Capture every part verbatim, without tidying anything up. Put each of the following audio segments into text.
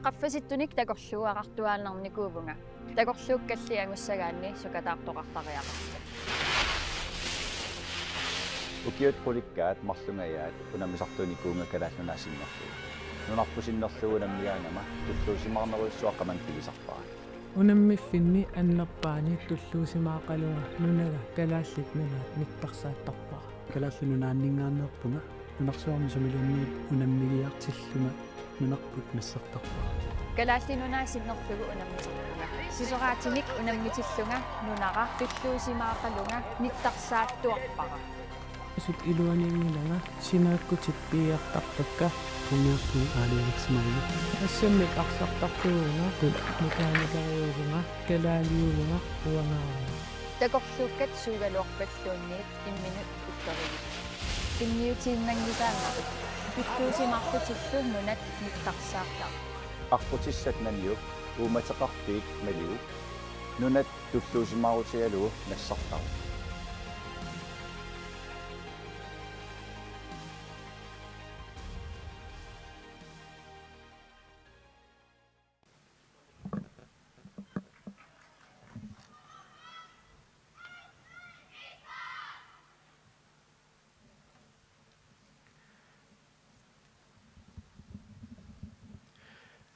Qaffasittunik takorluuartuaannarnikuuvunga. Takorluukkalli angussagaanni sukataartoqartariaqarsi. Ukiut qulikkaat marlungajaat unammisartuunikuuvunga Kalaallit Nunaat sinnerlugu. Nunarput sinnerlugu unammigaangama tulluusimaarnerujussuaq qamani pigisarpara. Unammiffinni annerpaani tulluusimaaqalunga nunaga Kalaallit Nunaat nittarsaattarpara. Kalaallit Nunaanninngaanneerpunga nunarsuarmi sumiluunniit unammigiartillunga nunarput nassartarpara. Kalaallit Nunaat sinnerlugu unammisarpunga. Sisoraatinik unammitillunga nunara tulluusimaaqalunga nittarsaattuarpara. Sut iluaniinngilanga, sinaakkutit piiartarpakka. Tunniarluni aalajangersimavugut. Assammik arsartartuuvunga, tut mekaanikeriuvunga, kalaaliuvunga, uangaarunga. Takorluukkat suugaluarpalluunniit imminut ukkarilik. Tunniutiinnanngisaannarput. Tulluusimaarlutillu nunat nittarsaartarput. Aqqutissat naniuk, uummateqarfiit maliuk, nunat tulluusimaarutigalugu nassartarput.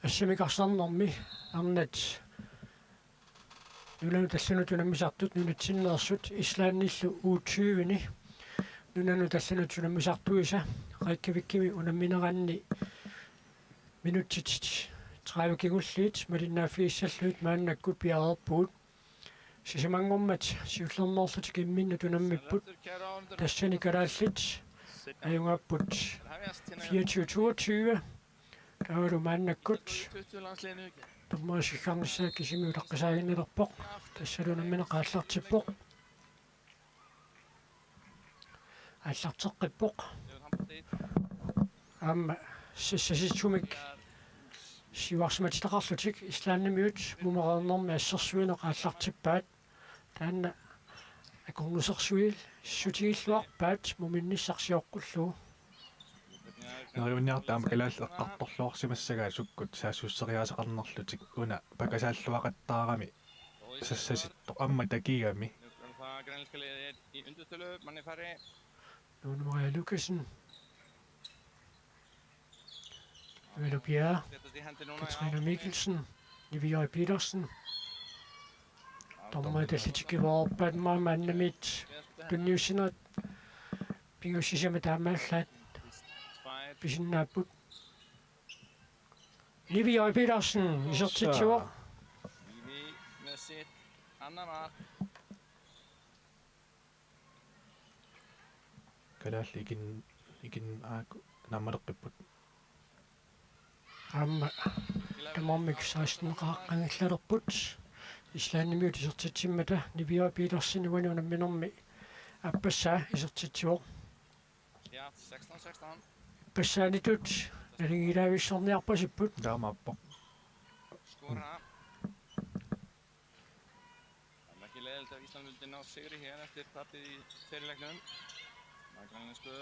Assammik arsarnermi arnat nunanut allanut unammisartut nunatsinneersut Islandillu U tyve-ni nunanut allanut unammisartuisa Reykjavikimi unammineranni minutsit tredive kingulliit malinnaaffigissallutik maannakkut piareerpugut. Sisamanngormat siullermeerlutik imminnut unammipput. Tassani kalaallit ajugaapput fireogtyve toogtyve. Taavalu maannakkut dommerit siggarnissaat kisimi utaqqisaaginnalerpoq. Tassalu unammineq aallartippoq. Aallarteqqippoq. Aamma sassasitsumik siuarsimatitaqarlutik Islandimiut mumereernermi assersuineq aallartippaat. Taanna akornusersuissutigiilluarpaat muminnissaq sioqqullugu. Neriunniarta aamma kalaallit eqqartorluarsimassagaat sukkut saassusseriaaseqarnerlutik, una pakasaalluaqattaarami sassasittoq aamma takigami. Lone Maria Lukassen. Julie Bjerre. Katrine Mikkelsen. Nivi J. Petersen. Dommerit allitikkivaarpaat maanna annamiit tunniussinerit pingajuat sisamat taamaallaat pisinnaapput. Nivi J. Petersen isertitsivoq. Kalaallit ikin-, ikin-, aa, ku-, naammaleqqipput. Aamma tamarmik seksteneqarneq angillalerput. Islandimiut isertitsimmata Nivi J. Petersen uani unamminermi aappassaa isertitsivoq. Aappassaanitut naligiilaavissorniarpasipput. Taamaappoq. Hann er ikke ledet af Island, vil det nok sikkert det her, efter et par i fældegløn. Michael Nesbø.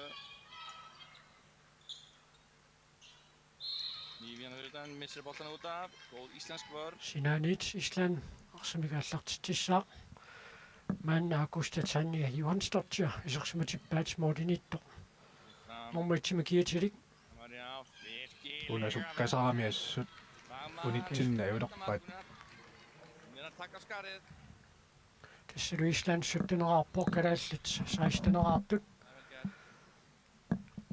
Nivian Høyden misser bolden ut af. God islandsk vør. Sinaaniit Island arsamik aallartitsissaaq. Maanna Augusta Tanja Johansdottir isersimatippaat målimiittoq. Nummer et-imi kiatilik. Una sukkasarami assut unitsinneq ajulerpaat. Tassalu Island sytteneqarpoq, kalaallit seksteneqartut.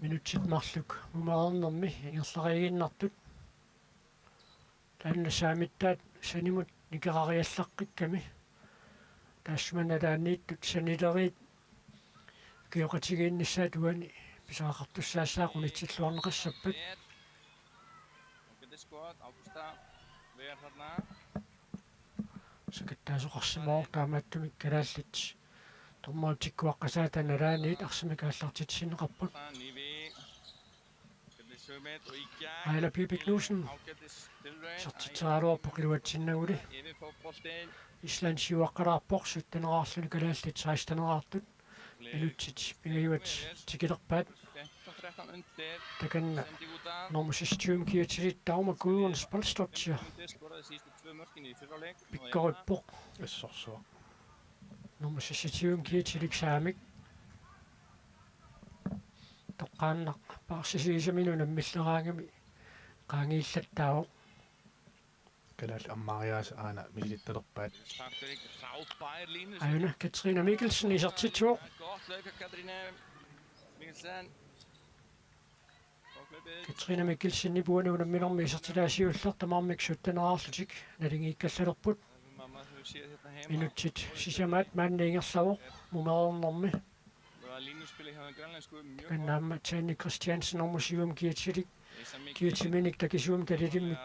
Minutsit marluk mumereernermi ingerlariiginnartut. Taanna saamittaat sanimut nikerariallaqqikkami. Taassuma nalaaniittut sanileriit ukioqatigiinnissaat uani pisariaqartussaassaaq unitsilluarneqassappat. Sakattaasoqarsimavoq taamaattumik kalaallit dommerit tikkuaqqasaata nalaaniit arsamik aallartitsineqarput. Aila Pipi Knudsen isertitseriaraluarpoq iluatsinnaguli. Island siuaqqalaarpoq sytteneqarluni kalaallit seksteneqartut. Minutsit pingajuat tikilerpaat. Takanna nummer seksogtyve Kiatilitta Auma Gudrun Spalsdottir pikkorippoq. Assorsuaq. Nummer seksogtyve Kiatilik saamik. Toqqaannaq paarsisiisaminut unammilleraangami qaangiillattaavoq. Kalaallit ammaariaasat aana misilittalerpaat. Aana Katrine Mikkelsen isertitsivoq. Katrine Mikkelsenip uani unamminermi isertitaat siulleq tamarmik sytteneraarlutik naligiikkallalerput. Minutsit sisamaat maanna ingerlavoq mumereernermi. Takanna aamma Tanja Christiansen nummer syv Kiatilik. Kiatiminik takisuumik talilimmik.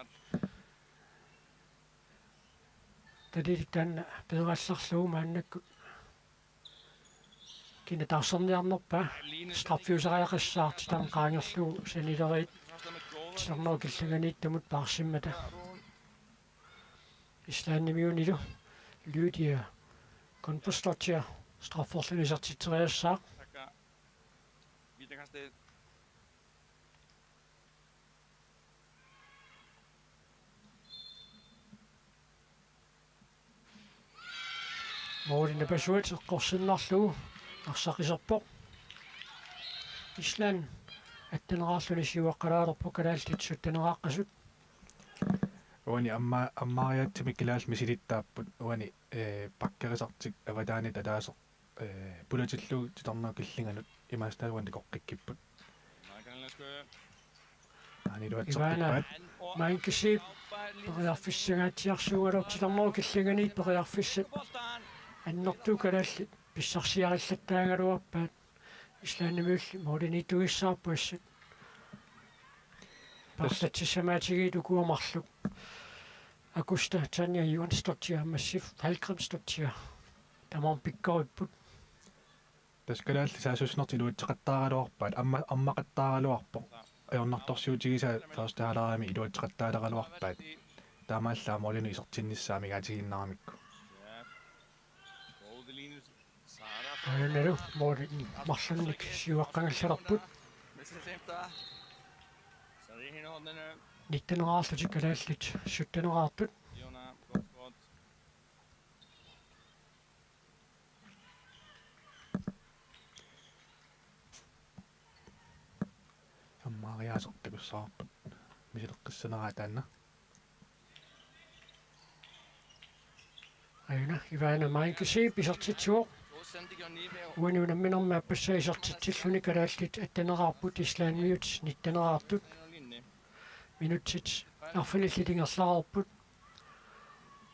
Talilik taanna peerallarlugu maannakkut. Kina taarserniarnerpaa straffiusariaqassaaq titarneq qaangerlugu sanileriit titarnerup killinganiittumut paarsimmata. Islandimiunilu Lydia Gunnbogsdóttir strafferluni isertitseriassaaq. Måli napasuat eqqorsinnarlugu arsaq iserpoq. Island atteneraarluni siuaqqalaalerpoq, kalaallit sytteneraqqasut. Uani amma-, ammaariaatsimik kalaallit misilittaapput uani, eh, bakkerisartik avataanit ataaseq, eh, pulatillugu titarnerup killinganut imaassinnaavoq uani takoqqikkipput. Aani Ivana iluatseqqippaat. Mainkisiip periarfissangaatsiarsuugaluarpoq, titarnerup killinganiit periarfissat annertuut kalaallit pissarsiarillattaagaluarpaat. Islandimiulli målimiittugissaarput assut. Paarlatsissamaatigiit ukua marluk. Augusta Tanja Johansdóttir aamma Sif Hallgrímsdóttir. Tamarmik pikkoripput. Tassa kalaallit saassussinertik iluatseqattaaraluarpaat, amma-, ammaqattaaraluarpoq. Ajornartorsiutigisaat første halvlegimi iluatseqattaaleraluarpaat. Taamaallaat målinut isertinnissaat amigaatigiinnaramikku. Aanalu måli marlunnik siuaqqangallalerput. Nitteneraarlutik kalaallit sytteneraartut. Ammaariaaseq takussavarput misileqqissaneraa taanna. Aana Ivana Mainkisiip isertitsivoq. Uani unamminermi aappassaa isertitsilluni kalaallit atteneraarput, Islandimiut nitteneraartut. Minutsit arfinillit ingerlareerput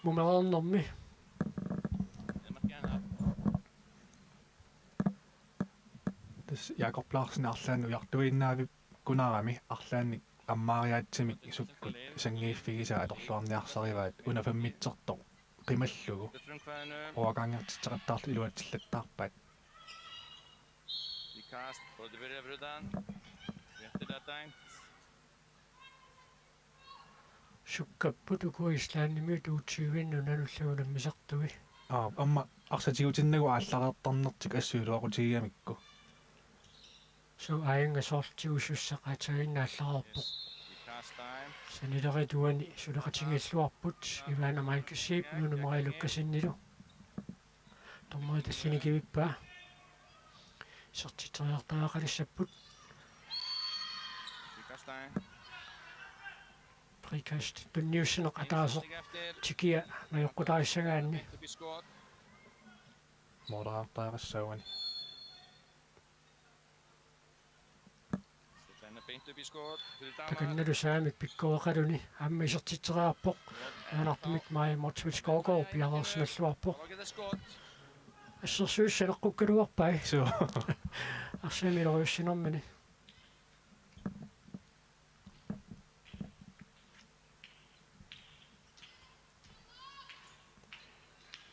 mumereernermi. Tassa Jakob Larsen arlaannik ujartuinnaavikkunarami arlaannik ammaariaatsimik sukkut sanngiiffigisaat atorluarniarsarivaat, una femmitsertoq qimallugu overgangertitseqattaarlutik iluatsillattaarpaat. Sukkapput ukua Islandimiut U tyve-nnut nunanullu unammisartui. Aa, aamma arsaq tigutinnagu aallareertarnertik assut iluaqutigigamikku. Suu, aajuna soorlu tigusussaq aatsaannguaq aallareerpoq. Sanileriit uani suleqatigiilluarput Ivana Mainkisiip Nuunu Maria Lukassenilu. Dommerit tallini kivippaa. Isertitseriartariaqalissapput. Frikast tunniussineq ataaseq tikia najoqqutarissagaanni. Måleriartariaqassaaq uani. Takannalu saamik pikkoreqaluni aamma isertitseriarpoq. Nuanartumik Maja Motzfeldt Skovgaard piareersimalluarpoq. Assersuut saneqqukkaluarpai. Suu. Arsamik iloriussinermini.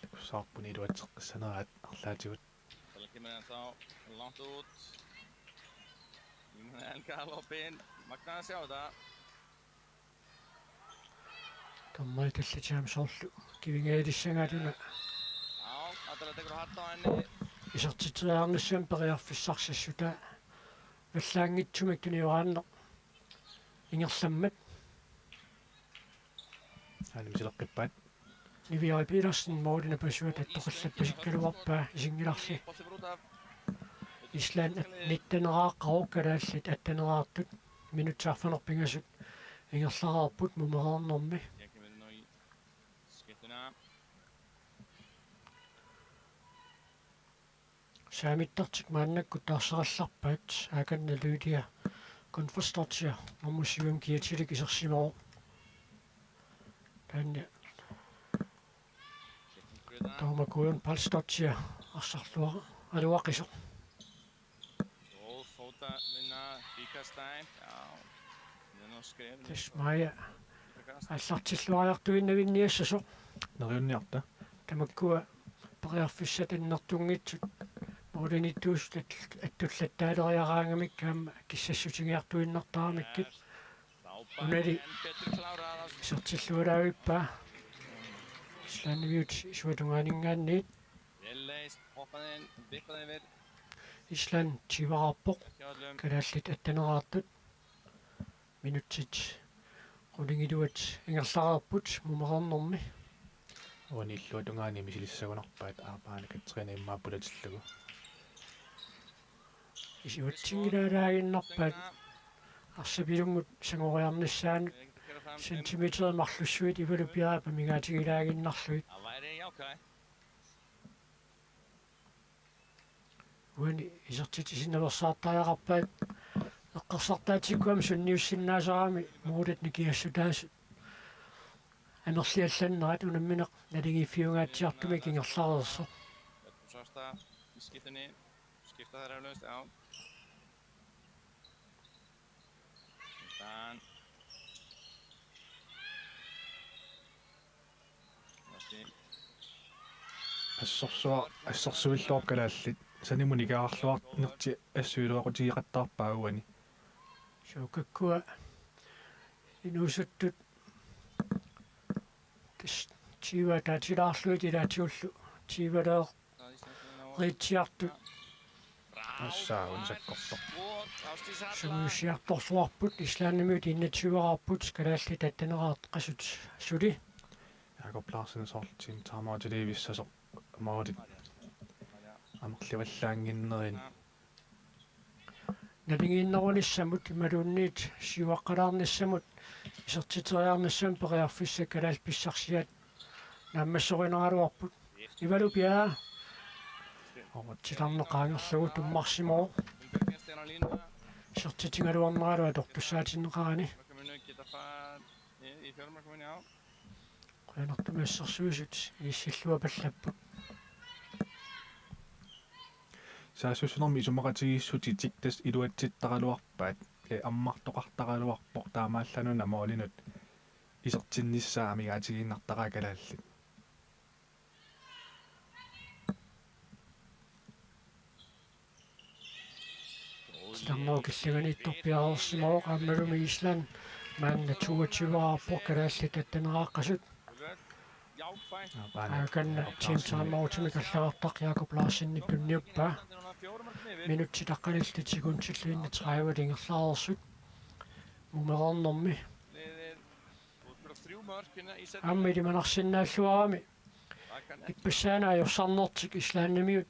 Takussavarput iluatseqqissaneraat arlaatigut. Dommerit tallimat soorlu kivingaalissagaat una isertitseriarnissamut periarfissarsiassutaa. Vallaanngitsumik tunioraanneq ingerlammat. Aana misileqqippaat. Niviarip Petersen målini pasuat attoqallappasikkaluarpaa isinngilarli. Island nitteneraartoq kalaallit atteneraartut minutsit arfineq-pingasut ingerlareerput mumereernermi. Saamittartik maannakkut taarserallarpaat Akanna Lydia Gunvaldstottir nummer syv kiatilik isersimavoq. Taanna Taama Kujon Palstottir arsarluaraluaqisoq. Tassa Maja aallartilluariartuinnavinniassasoq. Neriunniarta. Tamakkua periarfissat annertunngitsut målinittuusut attullattaaleriaraangamik aamma kissassutigiartuinnartaramikkit. Unali isertilluaraavippaa Islandimiut isuatungaaninngaanniit. Island tyveraarpoq kalaallit atteneraartut. Minutsit qulingiluat ingerlareerput mumereernermi. Uani illuatungaani misilissagunarpaat aappaani Katrine immaqa pulatillugu. Isuatsinngilaalaaginnarpaat arsapilummut sangoriarnissaanut centimeterit marlussuit Ivalu Piaap amigaatigilaaginnarlugit. Uani isertitsisinnaaversaartariaqarpaat eqqarsartaatsikkut aamma sunniussinnaasarami målit nikingassutaasut amerliallannerat unammineq naligiiffiungaatsiartumik ingerlareersoq. Assorsuaq assorsuilluarpoq kalaallit sanimut nikerarluarnertik assut iluaqutigeqattaarpaat uani. Suukakkua inuusuttut tassa tyve ataatilaarlugit ilaatigullu tyve riitsiartut. Assaagun sakkortoq. Sungiusiartorluarput Islandimiut enogtyveraarput kalaallit atteneraartut qasut suli. Jakob Larsen soorlu timeoutilivissasoq målit amerlivallaannginnerini. Naligiinnerunissamut imaluunniit siuaqqalaarnissamut isertiteriarnissamut periarfissat kalaallit pissarsiat naammassorineragaluarput. Ivalu Piaap titarneq qaangerlugu tummarsimavoq. Isertitigaluarneralu atortussaatinneqarani. Qujanartumik assersuisut inissilluapallapput. Saassussinermi isumaqatigiissutitik tassa iluatsittaraluarpaat, ee, ammartoqartaraluarpoq taamaallanuna målinut isertinnissaa amigaatigiinnartaraa kalaallit. Titarnerup killinganiittoq piareersimavoq aammalumi Island maanna toogtyveraarpoq kalaallit atteneraartut. Akanna team timeoutimik allagartaq Jakob Larsenip tunniuppaa. Minutsit aqqanillit sekuntillu enogtredive ingerlareersut mumereernermi. Aamma ilimanarsinnaalluarami ippassaani ajorsarnertik Islandimiut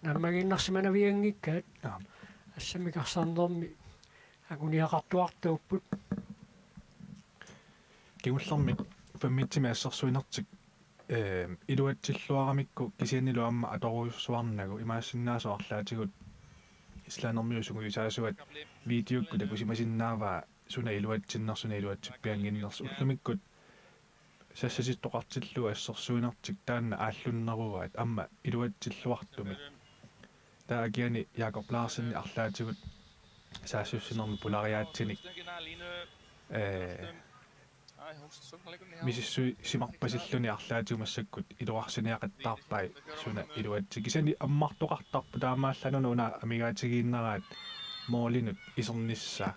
naammagiinnarsimanavianngikkaat. Aap. Assammik arsarnermi anguniagaqartuartuupput. Kingullermik femmitsimik assersuinertik, ee, iluatsilluaramikku kisiannilu aamma atorujussuarnagu imaassinnaasoq arlaatigut Islandimiut sungiusaasuat videokkut takusimasinnaavaa suna iluatsinnersut suna iluatsippiannginnersut ullumikkut sassatittoqartillugu assersuinertik taanna aallunneruaat aamma iluatsilluartumik. Taava kisianni Jakob Larsenip arlaatigut saassussinermi pulariaatsinik, ee, misissuisimarpasilluni arlaatigut massakkut iluarsiniaqattaarpai suna iluatsi. Kisianni ammartoqartarpoq taamaallanuna una amigaatigiinnaraat målinut isernissaa.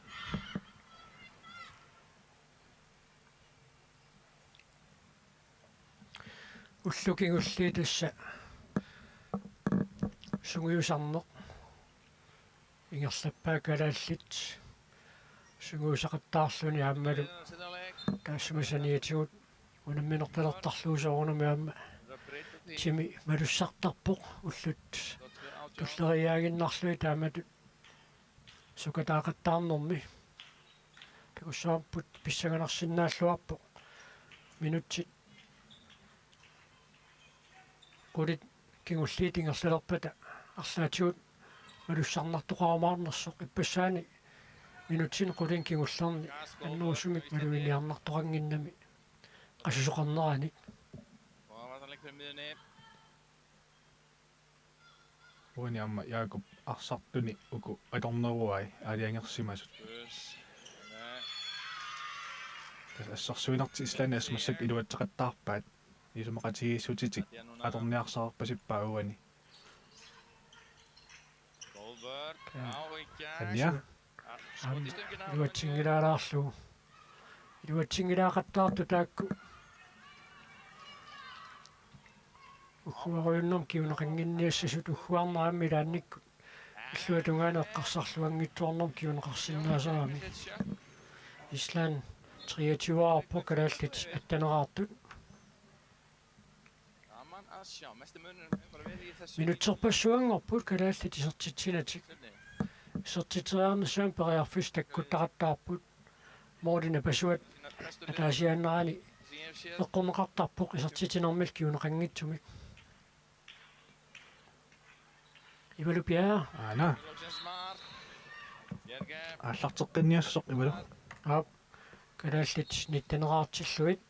Ullut kingulliit tassa sungiusarneq ingerlappaat kalaallit sungiusaqattaarluni aammalu taassuma saniatigut unamminertalertarlugu soorunami aamma timi malussartarpoq ullut tulleriiaaginnarlugit taamatut sukataaqattaarnermi. Takussavarput pissanganarsinnaalluarpoq minutsit qulit kingulliit ingerlalerpata arlaatigut malussarnartoqarumaarnersoq ippassaani minutsinik qulinik kingullerni annerusumik maluginiarnartoqannginnami qasusoqarneranik. Uani aamma Jakob arsartuni uku atorneruai aalajangersimasut. Tassa assersuinertik Islandimi assut massakkut iluatseqattaarpaat. Isumaqatigiissutitik atorniarsareerpasippaa uani. Anja. Aamma iluatsinngilaalaarlugu. Iluatsinngilaaqattaartut taakku. Ugguarujunnermik kinguneqannginniassasut ugguarneq aamma ilaannikkut illuatungaani eqqarsarluanngitsoornermik kinguneqarsinnaasarami. Island treogtyveerput, kalaallit atteneraartut. Minutserpassuanngorput kalaallit isertitsinatik. Isertitseriarnissamut periarfissat takkuttaqattaarput. Målini pasuat ataasiaannarani eqqorneqartarpoq isertitsinermillu kinguneqanngitsumik. Ivalu Bjerre. Aana. Aallarteqqinniassasoq Ivalu. Aap. Kalaallit nitteneraartillugit.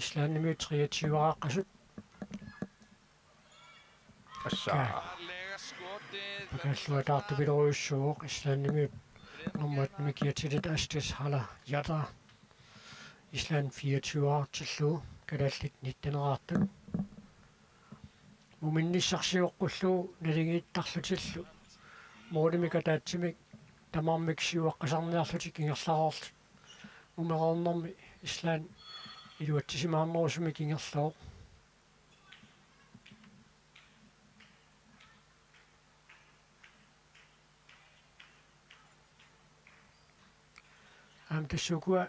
Islandimiut treogtyveeraaqqasut. Assa. Ka-, pakaalluataartupilorujussuuvoq Islandimiut nummer attenimi kiatilit Astis Hala Jata. Island fireogtyveeraartillugu, kalaallit nitteneraartut. Muminnissarsioqqullugu naligiittarlutillu. Målimik ataatsimik tamarmik siuaqqasarniarlutik ingerlareerlutik. Mumereernermi Island iluatsisimaarnerusumik ingerlavoq. Aamma tassa ukua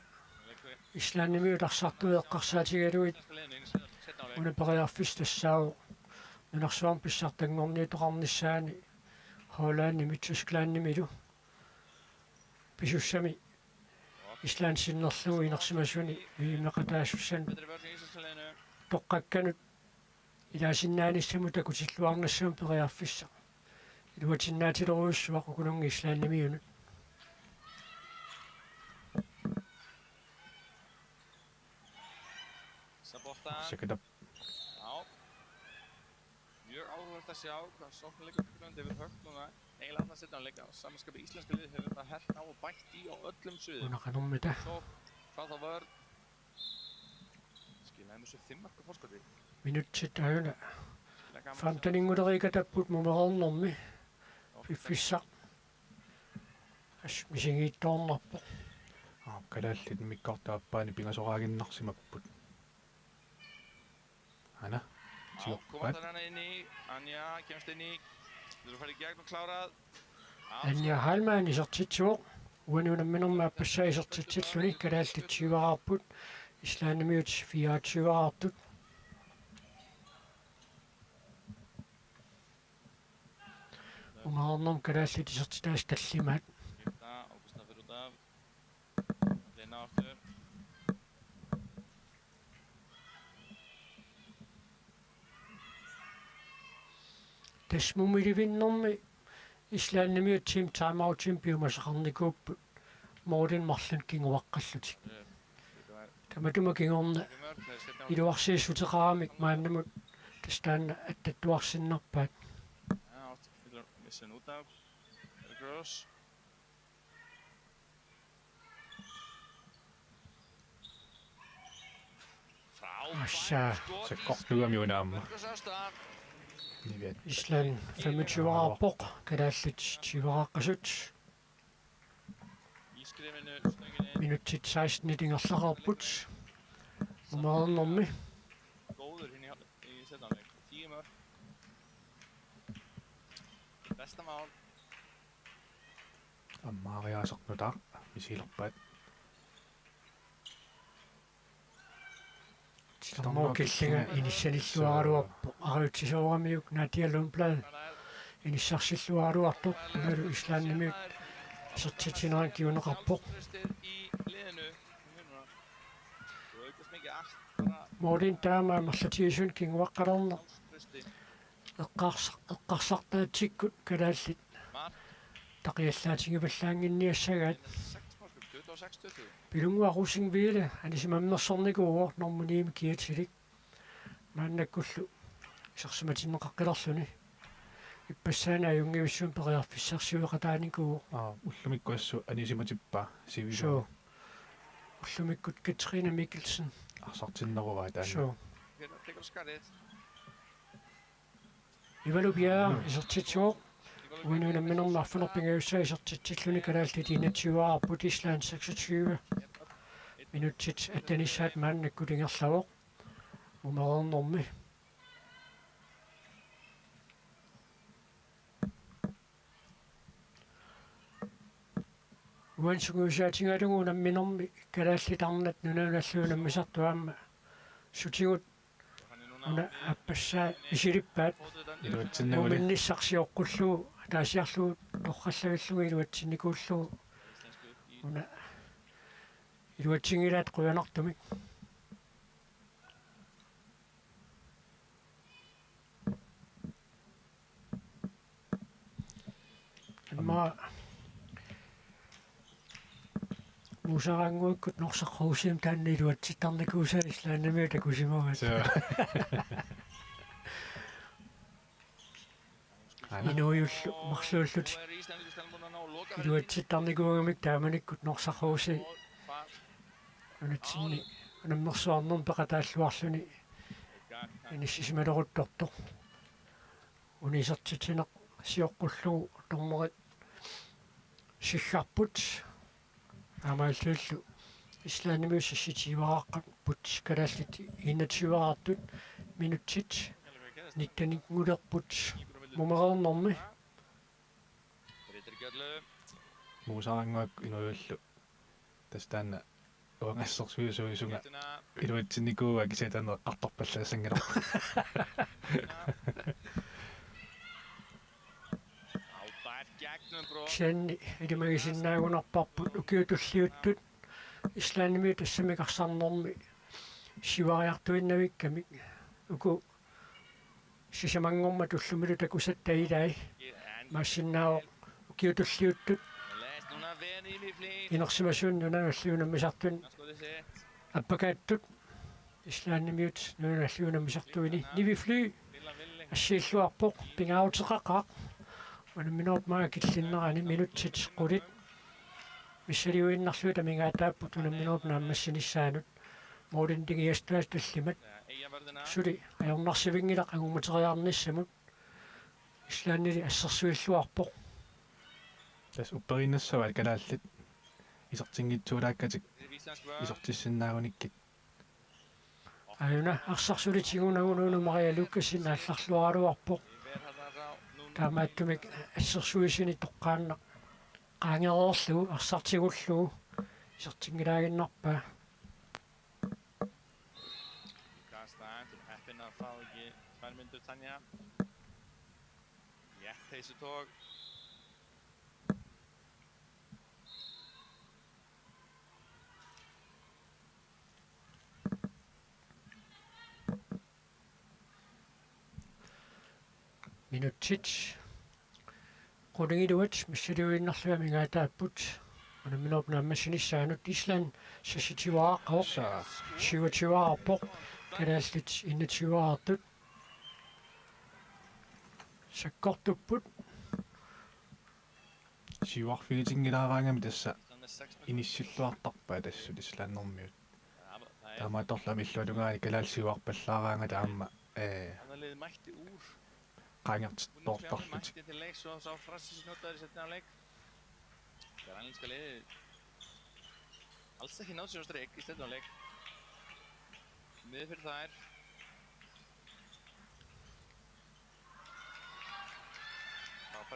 Islandimiut arsartut eqqarsaatigalugit una periarfissaq tassaavoq nunarsuarmi pissartanngorniutoqarnissaani Hollandimi Tysklandimilu. Pisussami Island sinnerlugu inersimasuni V M-eqataasussanut toqqakkanut ilaasinnaanissamut takutilluarnissamut periarfissaq iluatsinnaatilerujussuaq ukununnga Islandimiunut. Sakatap. Mjög áhugavert að sjá hvar sóknin liggur, David Högg núna. Eiginlega allar setna hann leika á sama skapi íslenska liðið hefur bara hert á og bætt í á öllum sviðum. Una qanormita. Sókn, frábær vörn. Skilaði mér sér fimm marka forskoti. Minutsit aajuna. Femteninngulerikatapput mumereernermi. Piffissaq. Assut misigiittoornarpoq. Aap, kalaallit immikkoortup aappaani pingasoraaginnarsimapput. Aana. Tigorpaat. Anja kemst inn í. Nú er farið í gegn og klárað. Anja Heilmann isertitsivoq. Uani unamminermi aappassaa isertitsilluni, kalaallit tyveeraarput. Islandimiut fireogtyveeraartut. Mumereernermi kalaallit isertitaasut tallimaat. Skipta, Ágústa fer út af. Lena aftur. Tassa mumilivinnermi Islandimiut team timeoutimi piumasaqarnikuupput. Målinik marlunnik kinguaqqallutik. Tamatuma kingorna iluarsiissuteqaramik maannamut tassa taanna attattuarsinnarpaat. Assa. Sakkortugami una aamma. Niviat. Island femogtyveeraarpoq, kalaallit tyveeraaqqasut. Minutsit sekstenit ingerlareerput. Mumereernermi. Góður hinn í, í seinna hálfleik. Tíu mörk. Besta mál. Ammaariaaseq nutaaq misigilerpaat. Titarnerup killinga inissanilluaraluarpoq. Ariutsisooramiuk Nadia Lundblad inissarsilluaraluartoq. Unalu Islandimiut isertitsinerannik kinguneqarpoq. Målimi taama amerlatigisuni kinguaqqalerneq eqqars-, eqqarsartaatsikkut kalaallit taqiallaatigivallaannginniassagaat. Pilunnguaq Rosing Ville anisimammersornikuuvoq nummer ni-mi kiatilik. Maannakkullu isersimatinneqaqqilerluni. Ippassaani ajunngivissummik periarfissarsioqataanikuuvoq. Aa, ullumikkut assut anisimatippaa sivisooq. Suu. Ullumikkut Katrine Mikkelsen. Arsartinneruvaa taanna. Suu. Ivalu Bjerre isertitsivoq. Uani unamminermi arfineq-pingajussaa isertitsilluni kalaallit enogtyveqarput, Island seksogtyve. Minutsit attenissaat maannakkut ingerlavoq. Mumereernermi. Uani sungiusaatigalugu unamminermi kalaallit arnat nunanut allanut unammisartut aamma sutigut una aappassaa isilippaat. Iluatsinnaguli. Muminnissaq sioqqullugu ataasiarlugu torrallavillugit iluatsinnikuullugu. Una iluatsinngilaat qujanartumik. Immaqa Muusaraannguakkut Norsaq Rosimi taanna iluatsittarnikuusaa Islandimiut takusimavaat. Suu. Aana. Inuujullu marluullutik iluatsittarnikuugamik taamanikkut Norsaq Rose nunatsinni unammersuarnermi peqataalluarluni inissisimaleruttortoq. Una isertitsineq sioqqullugu dommerit siggarput. Taamaalillunilu Islandimiut seksogtyveqarput, kalaallit enogtyveqartut, minutsit nittenit-ngulerput mumereernermi. Muusaraannguakkut Inuujullu. Tassa taanna uanga assersuisuisunga iluatsinnikuuaa kisianni taanna eqqartorpallaassanngilaq. Kisianni ilimagisinnaagunarparput ukiut tulliuttut Islandimiut tassamik arsarnermi siuariartuinnavikkamik uku sisamanngormat ullumilu takusatta ilai. Imaassinnaavoq ukiut tulliuttut inersimasunik nunanut allanut unammisartunik appakaattut Islandimiut nunanut allanut unammisartuini. Nivi Fly assiilluarpoq, pingaaruteqaqaaq unamminerup maanga killinnerani, minutsit qulit missiliinnarlugu amigaataapput unamminerup naammassinissaanut. Målini tingiastaasa tallimat. Suli ajornarsivinngilaq angummateriarnissamut. Islandili assersuilluarpoq. Tassa upperiinnassavaat kalaallit isertinngitsuulaakkatik isertissinnaagunikkit. Aajuna arsaq suli tigunagu Nuunu Maria Lukassen aallarluaraluarpoq. Taamaattumik assersuisuni toqqaannaq qaangereerlugu arsaq tigullugu isertinngilaaginnarpaa. Lukas, der er en, som er heppin at få i tværmyndet Tanja. Ja, pæsetog. Minutsit qulingiluat missiliinnarlugu amigaataapput unamminerup naammassinissaanut. Island seksogtyveqarpoq, syvogtyveqarpoq, kalaallit enogtyveqartut sakkortupput. Siuarfigitinngilaaraangami tassa inissilluartarpaat assut islandimiut. Taamaattorlu amillualugaani kalaallit siuarpallaaraangata aamma, ee, qaangertittoortarlutik. Grænland skal lede. Alls ekki náð sér á strik í stefnuleik. Niður fyrir þær. Frábær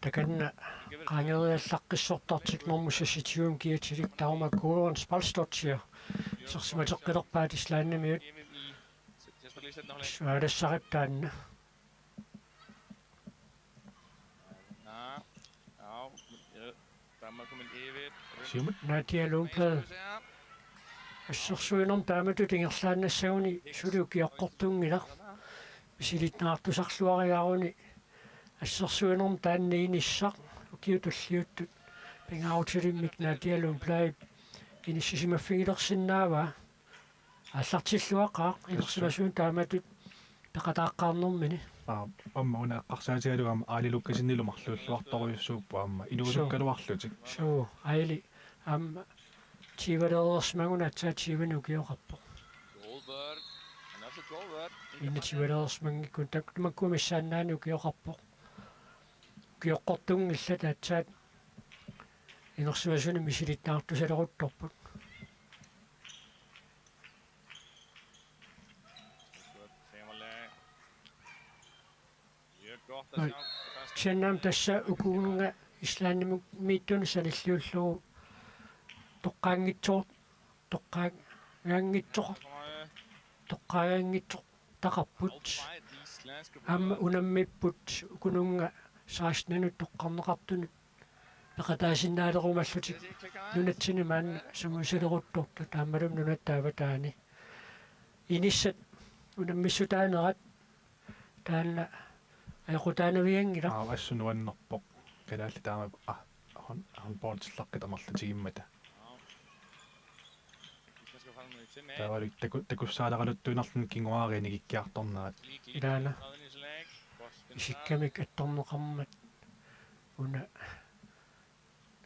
Takanna qaangeriallaqqissortartik normu seksogtyve kiatilik Dagmar Guren Spalsdottir. Isersimateqqilerpaat islandimiut. Sualassarit taanna. Siumut Nadia Lundblad. Assersuinermut taamatut ingerlaannassaguni suli ukioqqortunngilaq. Misilittagaqartusarluariaruni assersuinermut taanna inissaq ukiut tulliuttut pingaarutilimmik Nadia Lundbladip inissisimaffigilersinnaavaa. Aallartilluaqaaq inersimasunut taamatut peqataaqqaarnermini. Aa, aamma una eqqarsaatigalugu aamma Aili Lukasenilu marluulluartorujussuupput aamma iluusukkaluarlutik. Suu, Aili aamma tyvelereersimagunarpoq, aatsaat tyvenik ukioqarpoq. Goldberg. Another Goldberg. Inna tyvelereersimanngikkunik tak-, tamakku missaannaani ukioqarpoq. Ukioqqortunngillat aatsaat inersimasuni misilittagaqartusaleruttorput. Kisianni aamma tassa ukuunnga Islandimiittunik sanilliullugu toqqaanngitsoq, toqqaagaanngitsoq, toqqaagaanngitsoqartaqarput. Aamma unammipput ukununnga seksten-inut toqqarneqartunut peqataasinnaalerumalluni nunatsinni maanna sungiusaleruttortut aammalumi nunatta avataani. Inissat unammissutaanerat taanna ajoqutaanavianngilaq. Aap, assut nuannerpoq. Kalaallit taama a-, hånd-, håndboldillaqqit amerlatigimmata. Taavalu taku-, takussaaleraluttuinnarluni kinguaariit nikikkiartornerat. Ilaana isikkamik attorneqarmat una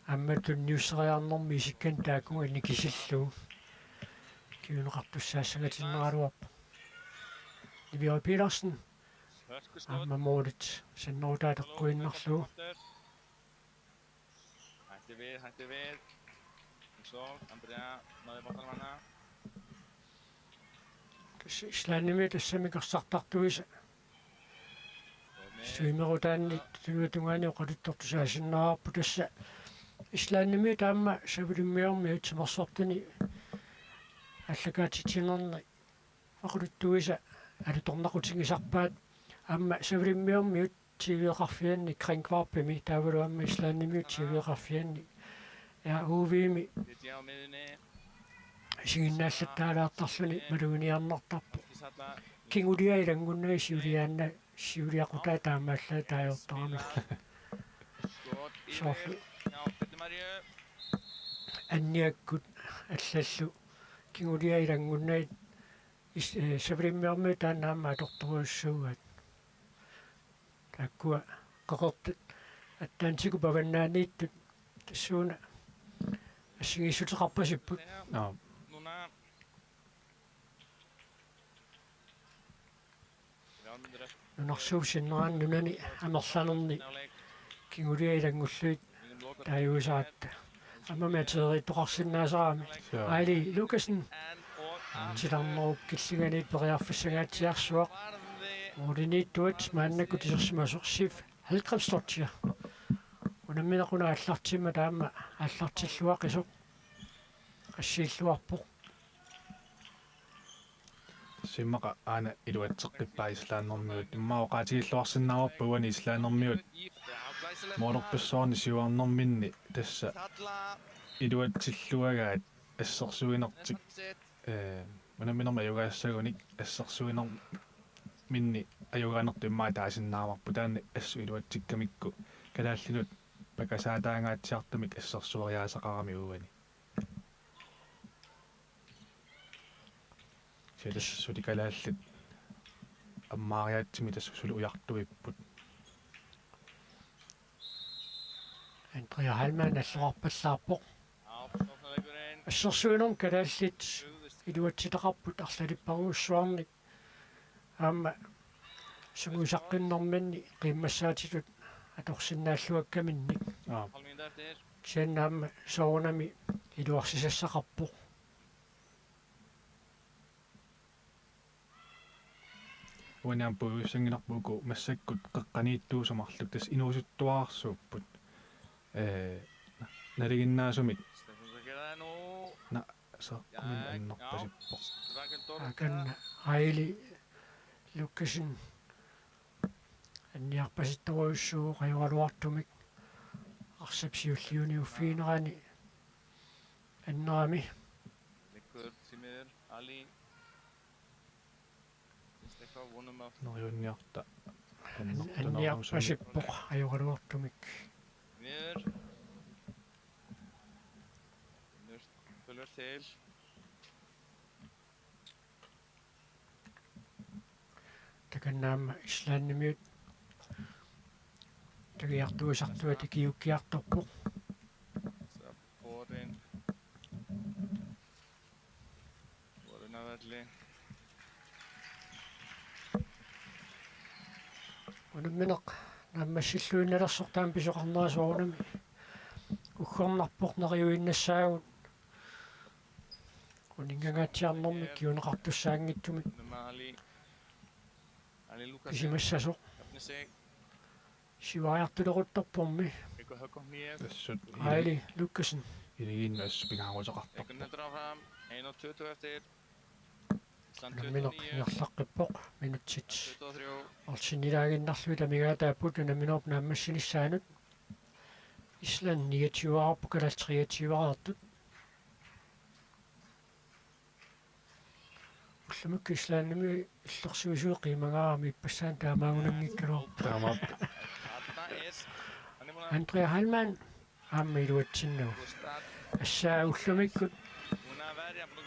aamma tunniusseriarnermi isikkanik taakkununnga nikisillugu kinguneqartussaassangatinnerugaluarpoq. Niviaq Petersen aamma målit sannerutaat eqquinnarlugu. Hætti við, hætti við. Eins og Andrea náði boltanum hana. Tassa Islandimi tassami karsartartuisa. Suimerutaanni tunuatungaani oqaluttortusaasinnaavarput tassa. Islandimi taama Savalimmiormiut timersortuni aallakaatitsinerni oqaluttuisa alutornaqutigisarpaat aamma Savalimmiormiut TV-qarfianni Kringvarpimi taavalu aamma Islandimiut TV-qarfianni R O V-mi isiginnaallattaalaartarluni maluginiarnartarpoq. Kingulia ilanngunnagit siuliaanna siuliaqutaa taamaallaat taagortaramik. Soorlu anniakkut allallu kingulia ilanngunnagit is-, eh, Savalimmiormiut taanna aamma atortorujussuugaat. Taakkua qeqertat attaantigut avannaaniittut tassuuna assigiissuteqarpasipput. Aap. Nunarsuup sinnerani nunani amerlanerni kingulia ilanngullugit taaguisaratta. Aammami ateriittoqarsinnaasarami. Joo. Aili Lukassen. Titarnerup killinganiit periarfissanngaatsiarsuaq. Målimiittuat maannakkut isersimasoq Sif Hallgrímsdóttir. Unammineq una aallartimmat taama aallartilluaqisoq. Qassiilluarpoq. Tassa immaqa aana iluatseqqippaa islandimiut. Immaqa oqaatigilluarsinnaavarput uani islandimiut. Målerpassuarnik siuarnerminni tassa iluatsilluagaat assersuinertik. Eh, unamminermi ajugaassagunik assersuinerminni ajugaanertut immaqa taasinnaavarput. Taanna assut iluatsikkamikku kalaallinut pakasaataangaatsiartumik assersueriaasaqarami uani. Kisianni tassa suli kalaallit ammaariaatsimik tassa suli ujartuipput. Andrea Heilmann nalluarpallaarpoq. Assersuinermi kalaallit iluatsitaqarput arlalipparujussuarnik. Aamma sungiusaqqinnerminni qiimmassaatitut atorsinnaalluakkaminnik. Aap. Kisianni aamma soorunami iluarsisassaqarpoq. Uani aamma puigussanngilarput uku massakkut qeqqaniittuusut marluk tassa inuusuttuararsuupput. Ee, nalinginnaasumik. Na, saqqummi annerpasippoq. Akan Aili Lukassen anniarpasittorujussuuvoq ajoraluartumik arsap siulliuniuffiginerani annerami. Neriunniarta. An-, anniarpasippoq ajoraluartumik. Takanna aamma Islandimiut tagiartuisartuat ikiuukkiartorpoq. Unammineq naammassilluinnalersoq taama pisoqarnera soorunami uggornarpoq neriuinnassaagut. Uninngangaatsiarnermik kinguneqartussaanngitsumik pisimassasoq. Siuariartuleruttorpormi. Assut Aili Lukassen. Iligiinnut assut pingaaruteqartarpoq. Unammineq ingerlaqqippoq, minutsit orsinnilaaginnarlugit amigaataapput unamminerup naammassinissaanut. Island niogtyveqarpoq, kalaallit treogtyveqartut. Ullumikkut Islandimi illersuisui qiimagaarami ippassaani taamaagunanngikkaluarpoq. Taamaappoq. Andrea Heilmann aamma iluatsinnagu. Assaa ullumikkut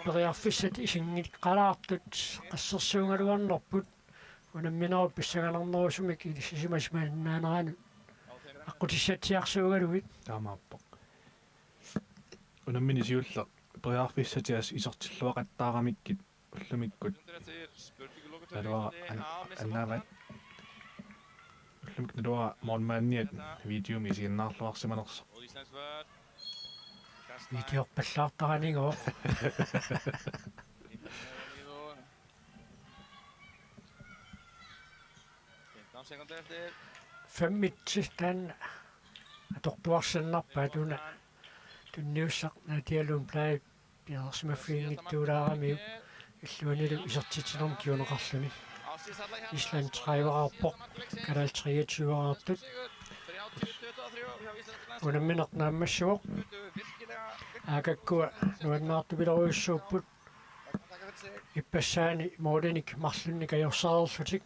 periarfissat isinngikkalaartut qassersuugaluarnerput unamminerup pissanganarnerusumik ilissisimasinnaaneranut aqqutissatsiarsuugalugit. Taamaappoq. Unammineq siulleq periarfissatit assut isertilluaqattaaramikkit ullumikkut. Naluara an-, annaavaat. Ullumikkut naluara målmandiat videomi isiginnaarluarsimanersoq. Videorpallaartaranigooq. Femmitsi taanna atortuarsinnarpaat, una tunniussaq Nadia Lundblad piareersimaffiginngitsuulaaramiuk illuanilu isertitsinermut kinguneqarluni. Island trediveqarpoq, kalaallit treogtyveqartut. Unammineq naammassivoq. Aakakkua nuannaartupilorujussuupput. Ippassaani målinik marlunnik ajorsareerlutik.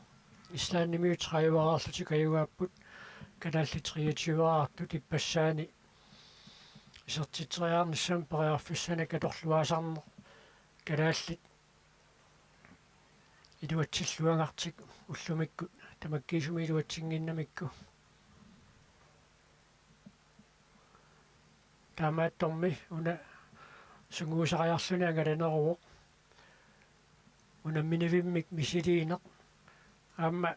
Islandimiut trediveqarlutik ajugaapput. Kalaallit treogtyveqartut ippassaani isertitseriarnissamut periarfissanik atorluaasarneq kalaallit iluatsilluagartik ullumikkut tamakkiisumik iluatsinnginnamikku. Taamaattormi una sungiusariarluni angalaneruvoq. Unamminivimmik misiliineq. Aamma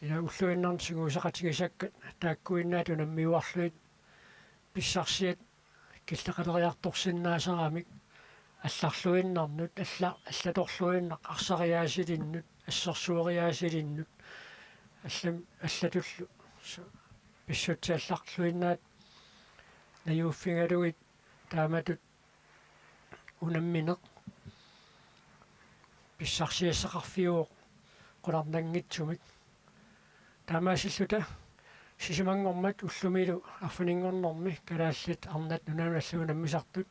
ila ulluinnarni sungiusaqatigisakkat taakkuinnaat unammiuarlugit pissarsiat killeqaleriartorsinnaasaramik allarluinnarnut, alla-, allatorluinnaq arsariaasilinnut, assersueriaasilinnut, allam-, allatullu su-, pissutsit allarluinnaat najuuffigalugit taamatut unammineq pissarsiassaqarfiuvoq qularnanngitsumik. Taamaasilluta sisamanngormat ullumilu arfininngornermi kalaallit arnat nunanut allanut unammisartut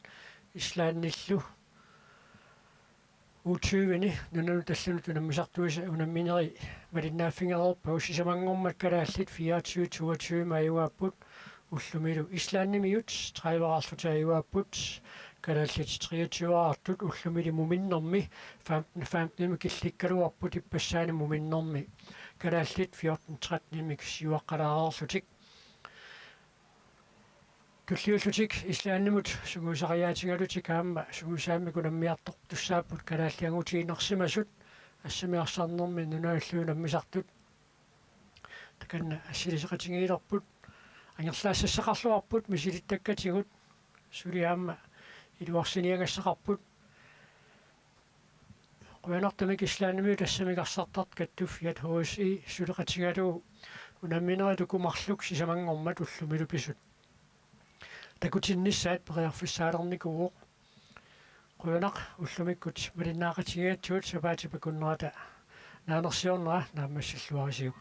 Islandillu U tyve-ni nunanut allanut unammisartuisa unammineri malinnaaffigereerpagut. Sisamanngormat kalaallit fireogtyve toogtyve-mi ajugaapput ullumilu. Islandimiut trediveqarlutik ajugaapput, kalaallit treogtyveqartut ullumilu muminnermi, femten femten-imik killikkaluarput ippassaani muminnermi, kalaallit fjorten tretten-imik siuaqqalaareerlutik. Tulliullutik Islandimut sungiusariaatigalutik aamma sungiusaammik unammiartortussaapput kalaallit angutiinnarsimasut, assamik arsarnermi nunanullu unammisartut. Takanna assiliseqatigiilerput, angerlaassassaqarluarput misilittakkatigut, suli aamma iluarsiniagassaqarput. Qujanartumik Islandimiut assamik arsartartut kattuffiat H S I suleqatigalugu unamminerit uku marluk sisamanngormat ullumilu pisut takutinnissaat periarfissaalernikuuvoq. Qujanaq ullumikkut malinnaaqatigigatsigut, sapaatip akunnerata naanersiornera naammassilluarisiuk.